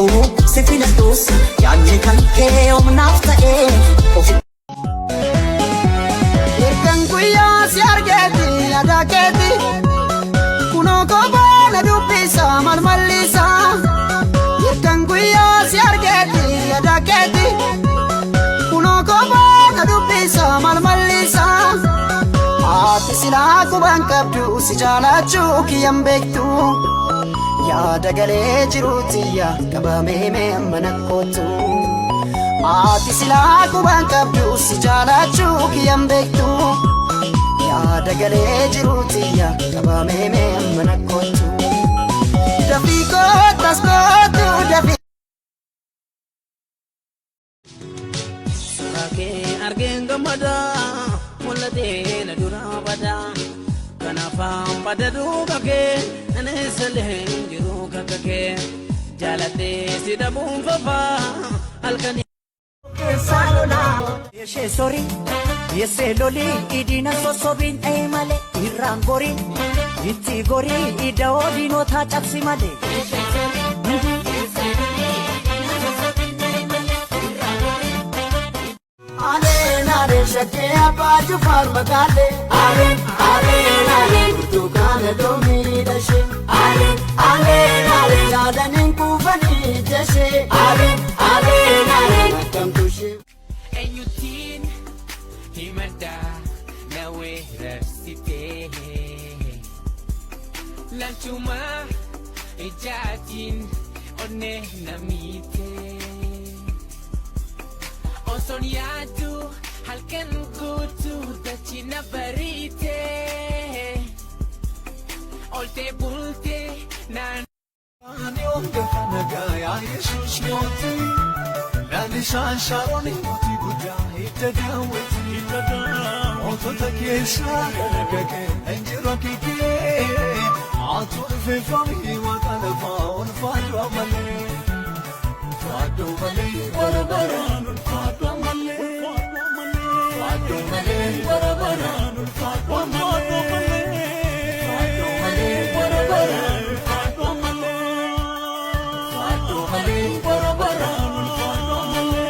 Si filadhuus yaadni kan kee humnaaf ta'ee ofi. Ergan guyyaa si argeeti yaada keeti kunoo kophaa na dubbisa maal mallisa. Ergan guyyaa si argeeti yaada keeti kunoo kophaa na dubbisa maal mallisa. Ati silaa qubaan qabdu si jaalachuu kiyyan beektu. Yaada galee jiruutiyya qabamee mee amma na kootu. Ati silaa qubaan qabdu si jaalachuu kiyyan beektu. Yaada galee jiruutiyya qabamee mee amma na kootu. Dafii kootas kootu dafii. Suuraa kee argeen gammada mul'atee na dura bada. Kanaafaan bada duuba kee naneessalee hin jiru kakka kee. Jaaladhee si dhabuun fafaa halkanii. Yeshee sori, yesee loli, idina sossobiin dha'e malee irraan gori, itti gori, ida'oo diinotaa cabsi malee. Aleen aleen shakkee abbaa jufaar magaalee. Aleen aleen aleen burtukaana loomii dhashee. Aleen aleen aleen yaadaniin kuufanii jeshee. Aleen aleen aleen akkamtu ishee. Eenyuttiin himadha na weerarsitee Laalchuma ijaatiin onnee na miite Osoon yaadu halkan guutuu dachii na bariite Oltee bultee naan. Ani hangafa nagaa Yesuus mootii Lalisaan Shaaroon mootii guddaa hidda daawwitii Mootota keessaa kan akka kee hin jiru akka kee Atu dhufeeffamii waaqa lafaa ulfaadhu ammallee Ulfaadhu malee bara baraan ulfaadhu ammallee Ulfaadhu malee bara baraan ulfaadhu ammallee Ulfaadhu malee bara baraan ulfaadhu ammallee Ulfaadhu malee bara baraan ulfaadhu ammallee.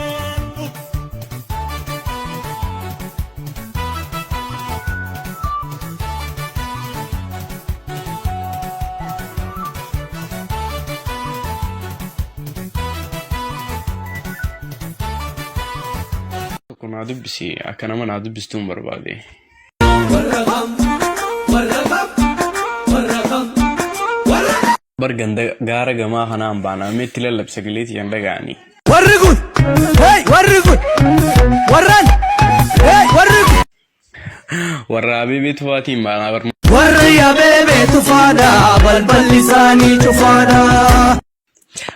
Tokko naa dubbisi akka nama naa dubbistuun barbaade. Bar ganda gaara gamaa kanaan baana mee itti lallabsi sagalee tiyyan dhaga'anii. Warri kun, hey, warri kun, warran, hey, warri kun. Warra Abeebee Tufaatiin baanaa bar. Warri Abeebee Tufaadha, balballi isaanii cufaadha.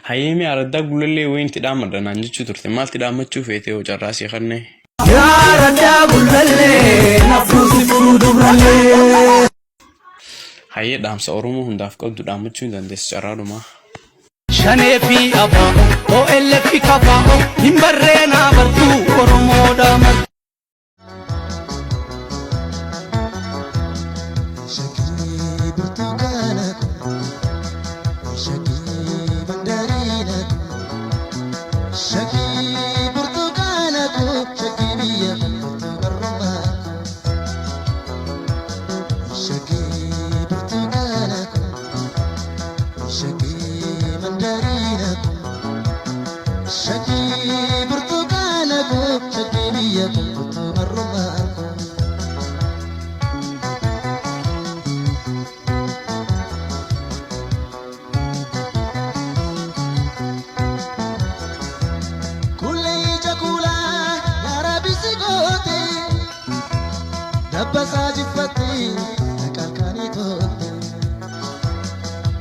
Hayyee araddaa Gullallee wayiin itti dhaammadha naan jechuu turte maalti dhaammachuu feete yoo carraa sii kannee. Yaa araddaa Gullallee, naftuu si furuu dubrallee. Hayyee dhaamsa Oromoo hundaaf qabdu dhaammachuu hin dandeessu carraadhumaa. Shanee fi ABO, OLF fi KFO, hin barreenaa bartuu Oromoodha martuu. Shakkii burtukaana koo, shakkii mandariina koo, shakkii burtukaana koo, shakkii biyya kootu barrumaa koo. Shakkii burtukaana koo, shakkii mandariina koo, shakkii burtukaana koo, shakkii biyya kootu barrumaa koo. Kuulee ija kuulaa yaara bisi goote dabbasaa jiffatte qalqanii tolte.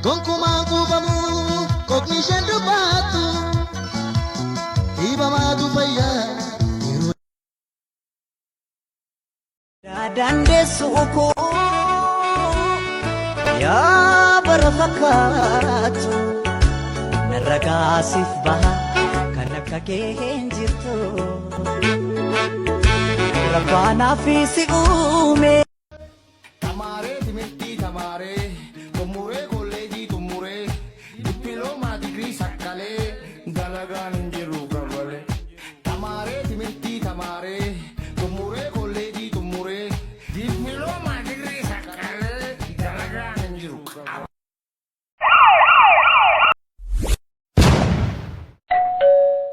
Gonkumaan kuufamu qofni isheen dubbattu dhiibamaatu fayyaa yeroo. Dandeessu koo yaa bara fakkaatu narra kaasiif baha kan akka kee hin jirtu Rabbaanaa fi si uume. Tamaaree timirtii tamaaree, xummuree kolleejii xummuree, dippiloomaa digirii sakkalee. Dalagaan hin jiru qabale. Tamaaree timirtii tamaaree. Xumuree.